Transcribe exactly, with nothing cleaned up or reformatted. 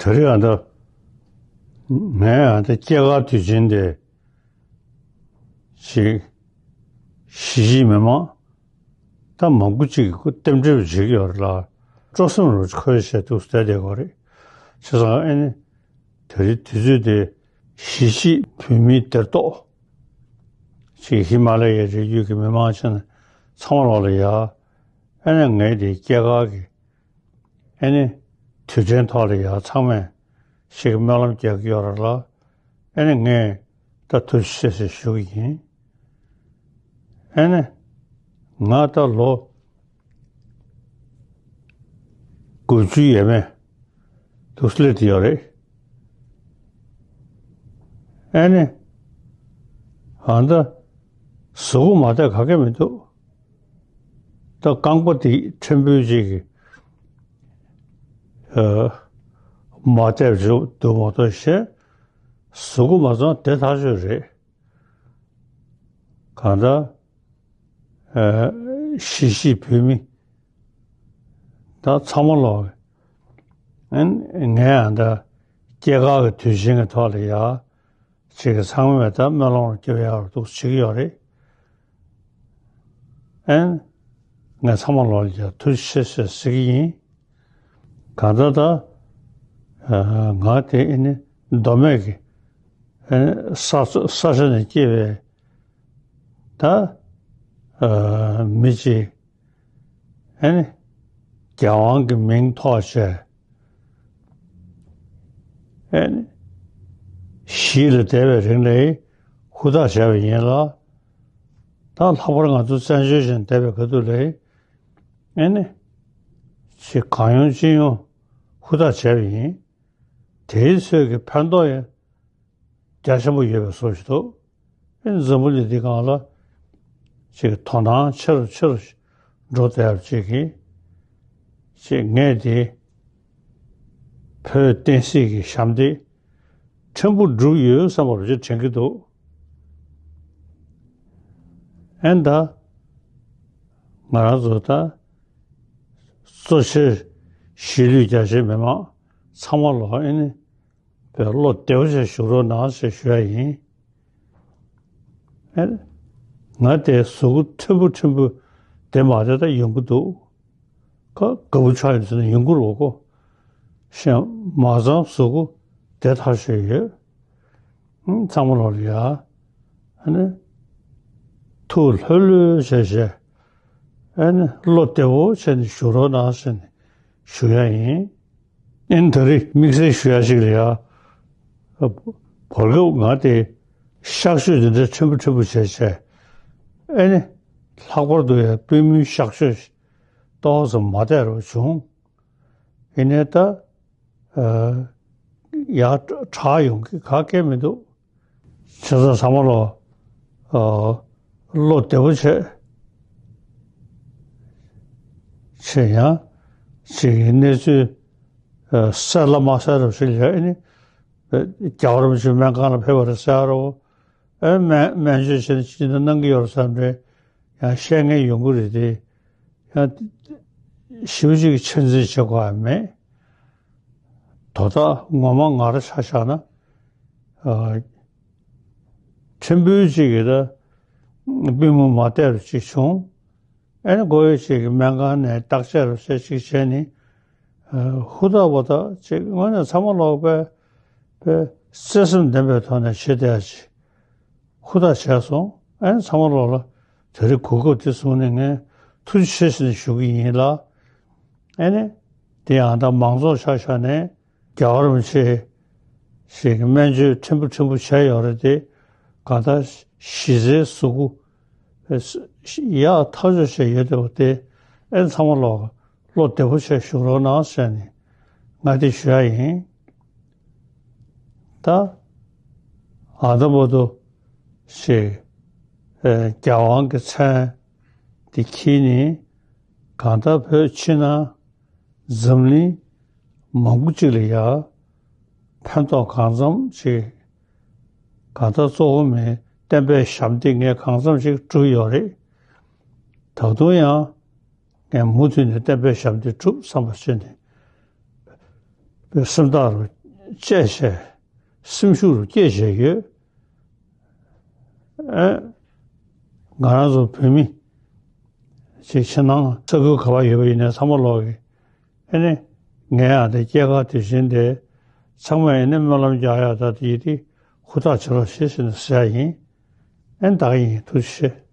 ད་རེས་ཨ་ད་ངས་ཨ་ད་སྐྱེས་སྐར་དུས་ཆེན་དེ་ཞིག་གཞིས་བྱེས་མི་མང་ད་མང་པོ་ཅིག་གིས་རྟེན་འབྲེལ་བྱེད་ཀྱི་ཡོད་རེད་ལ། སྤྲོ་སེམས་རུ་ཁོལ་བྱས་འདུག་བསྡད་བསྡད་ཀྱི་ཡོད་རེད། བྱས་ཙང་ཨ་ནི་ད་རེས་དུས་ཚོད་དེ་གཞིས་བྱེས་བོད་མིའི་སྡེར་གཏོགས་ཅིག་ཧི་མ་ལ་ཡའི་རི་རྒྱུད་ཀྱི་མི་མང་ཆེན་ཚང་མ་ལོག་ལ་ཡ། ཨ་ནི་ངས་དེ་སྐྱེས་སྐར་གྱི་ཨ་ནི་དུས་དྲན་ཐོག་ལ་ཡ་ཚང་མས་ཞིག་སྨོན་ལམ་རྒྱག་གི་ཡོད་རེད་ལ། ཨ་ནི་ངས་ད་ཐུགས་རྗེ་ཆེ་ཞེས་ཞུ་གི་ཡིན། ཨ་ནི་ང་ད་ལོ་དགུ་བཅུ་ཡས་མས་འདུག་སླེབས་ཡོད་རེད། ཨ་ནི་ཨ་ད་གཟུགས་པོ་མ་བདེ་ག་གེ་མི་འདུག་ད་རྐང་པ་དེ་ཕྲན་བུ་ཅིག་གིས་ཨ་མ་བདེ་བ་འདུག་མ་གཏོགས་གཞན་གཟུགས་པོ་མ་ཚང་བདེ་ཐག་ཆོད་རེད། གང་ལྟར་ཨ་གཞིས་བྱེས་བོད་མི་ད་ཚང་མ་ལོག་ཨ་ནི་ངས་ཨ་ད་སྐྱེས་སྐར་གྱི་དུས་ཆེན་གྱི་ཐོག་ལ་ཡ། ཅིག་གིས་ཚང་མས་ད་སྨོན་ལམ་རྒྱབ་ཡག་འདུག་བྱེད་ཀྱི་ཡོད་རེད། ཨན། ངས་ཚང་མ་ལོག་ལ་ཡ་ཐུགས་རྗེ་ཆེ་ཟེར་ཟེར་གྱི་ཡིན། གང་ལྟར་ད་ཨ་ང་དེ་ཨ་ནི་མདོ་སྨད་ཀྱི་ཨ་ནི་ས་ས་ཆ་ནས་སྐྱེས་པའི་ད་ཨ་མི་གཅིག་ཨ་ནི་རྒྱལ་དབང་གི་མིང་ཐོགས་བྱས། ཨ་ནི་གཞིས་ལ་བསྡད་པའི་རིང་ལ་ཧུར་ཐག་བྱས་པ་ཡིན་ལ། ད་ལྷག་པར་ང་ཚོ་བཙན་བྱོལ་ཞིག་བསྡད་པའི་ཁ་ཐུག་ལ་ཨ་ནི་ཅིག་གང་ཡོང་ཅི་ཡོང་ཧུར་ཐག་བྱས་པ་ཡིན། དེའི་ཚོད་ཀྱི་ཕན་ཐོགས་ཡང་རྒྱ་ཆེན་པོ་ཡོད་པའི་བཟོ་ཞིག་འདུག་ཨེ་འཛམ་བུ་གླིང་འདི་སྒང་ལ་ཅིག་དོ་སྣང་ཆེ་རུ་ཆེ་རུ་འགྲོ་བསྡད་པ་ཅིག་གིས་ཅིག་ངས་དེ་བོད་བསྟན་སྲིད་ཀྱི་ཞབས་འདེགས་ཕྲན་བུ་བསྒྲུབས་ཡོད་བསམ་པ་རུ་ཅིག་དྲན་གྱི་འདུག་ཨེ་ད་ང་རང་ཚོ་ད་གཙོ་ཆེར་གཞིས་ལུས་རྒྱ་ཆེའི་མི་མང་ཚང་མ་ལོག་ཨེ་ནི། བའི་བློ་བདེ་བོ་བྱས་བཞུགས་རོགས་གནང་ཞེས་ཞུ་ཡ་ཡིན། ཨེ། ང་དེ་གཟུགས་པོ་ཕྲན་བུ་ཕྲན་བུ་བདེ་མ་བདེ་ད་ཡོང་གི་འདུག་ཁ་དགའ་བོ་ཆགས་ཡོད་ཟེར་ན་ཡོང་གི་རེད་གོ། གཞན་མ་ཚང་གཟུགས་པོ་བདེ་ཐག་ཆོད་ཡོད། ཨང་། ཚང་མ་ལོག་ལ་ཡ། ཨ་ནི། ཐུགས་ལྷོད་ལྷོད་བྱས་བྱས། ཨ་ནི་བློ་བདེ་བོ་བྱས་ནས་བཞུགས་རོགས་གནང་ཟེར་ནས་ཞུ་ཡ་ཡིན། ཨིན། ད་རེས་དམིགས་བསལ་ཞུ་ཡ་ཞིག་ལ་ཡ། བར་སྐབས་ང་དེ་གཤག་བཅོས་འདི་འདྲ་ཕྲན་བུ་ཕྲན་བུ་བྱས་བྱས། ཨེ་ནི། ལྷག་པར་དུ་ཡ་པུས་མོའི་གཤག་བཅོས་ཏོག་ཙམ་མ་བདེ་རུ་བྱུང་། ཡིན་ནའི་ད། ཨ། ཡ་དྲག་ཡོང་གི་ག་གེ་མི་འདུག་བྱས་ཙང་ཚང་མ་ལོག་ཨ། བློ་བདེ་པོ་བྱས། བྱས་ཡང་ཅིག་གི་གནས་ཚུལ་ཨ། གསལ་ལ་མ་གསལ་རབས་ཤིག་ལ་ཨ་ནི། རྒྱལ་བ་རིན་པོ་ཆེ་སྨན་ཁང་ལ་ཕེབས་པ་རེད་ཟེར་རོ། ཨ། སྨན་སྨན་བཅོས་བྱས་ནས་ཅི་འདྲ་གནང་གི་ཡོད་རེད་བསམ་འདྲ་ཡང་བཤད་མཁན་ཡོང་གི་རེད་དེ། ཡང་ཞེ་པོ་ཅིག་གི་ཆ་འཛིན་བྱེད་དགོས་ཡ་མེད། དོ་བདག་ངོ་མ་ང་རང་ཆ་བཞག་ན། ཨ། ཕྲན་བུ་ཅིག་གིས་ད་པུས་མོ་མ་བདེ་རུ་ཅིག་བྱུང་། ཨ་ནི་མགོ་ཡོད་ཅིག་གིས་སྨན་ཁང་ནས་བརྟག་དཔྱད་རུ་ཟེར་ཅིག་བྱས་ནས། ཨ། ཧུར་ཐག་པ་ཐག་ཅིག་དངོས་གནས་ཚང་མ་ལོག་པའི་པའི་བརྩེ་སེམས་ལྡན་པའི་ཐོག་ནས་བྱེད་བསྡད་ཡ་ཅིག་ཧུར་ཐག་བྱས་སོང་། ཨ་ནི་ཚང་མ་ལོག་ལ་དེ་རིང་གོ་སྐབས་དེ་བཟུང་ནས་ངས་ཐུགས་རྗེ་ཆེ་ཟེར་ནས་ཞུ་གི་ཡིན་ལ། ཨ་ནི་དེ་ཡང་ད་མང་ཚོགས་ཆ་བཞག་ནས་རྒྱལ་བ་རིན་པོ་ཆེ་ཞིག་གི་སྨན་བཅོས་ཕྲན་བུ་ཕྲན་བུ་བྱས་ཡོད་རེད་དེ། གང་ལྟར་གཞི་རྩའི་གཟུགས་པོ་ཡག་ཐག་ཆོད་བྱས་ཡོད་བསྡད་པ་དེ། ཨ་ནི་ཚང་མ་ལོག་བློ་བདེ་པོ་བྱས་བཞུགས་རོགས་གནང་ཟེར་ནས་ང་དེ་ཞུ་ཡ་ཡིན། ད་ཨ་ད་བར་དུ་ཞེས་ཨེ་རྒྱལ་དབང་གི་མཚན་དེ་འཁྱེར་ནས་གང་ལྟར་བོད་ཕྱི་ནང་འཛམ་གླིང་མང་པོ་ཅིག་ལ་ཡ་ཕན་ཐོགས་གང་འཚམ་ཅིག་གང་ལྟར་གཙོ་བོ་མིའི་བསྟན་པའི་ཞབས་འདེགས་ངས་གང་འཚམ་ཅིག་བསྒྲུབས་ཡོད་རེད། ད་དུང་ཡང་ངས་མུ་མཐུད་ནས་བསྟན་པའི་ཞབས་འདེགས་བསྒྲུབ་བསམ་པ་བྱས་ནས། པའི་སེམས་ཐག་རུ་བཅད་བྱས། སེམས་ཤུགས་རུ་བསྐྱེད་བྱས་ཡོད། ཨེ། ང་རང་ཚོ་བོད་མི་ཅིག་ཕྱི་ནང་ས་ཁུལ་ག་པར་ཡོད་པ་ཡིན་ནའི་ཚང་མ་ལོག་གི། ཨེ་ནི། ངའི་ཨ་དེ་སྐྱེས་སྐར་དུས་ཆེན་དེ་ཚང་མས་ཨེ་ནི་སྨོན་ལམ་རྒྱག་ཡ་ད་དེ་ཡིན་དེ་ཧུར་ཐག་བྱེད་རོགས་བྱེད་ཟེར་ནས་ཟེར་ཡ་ཡིན། ཨེ་ནི་ད་ག་ཡིན། ཐུགས་རྗེ་ཆེ།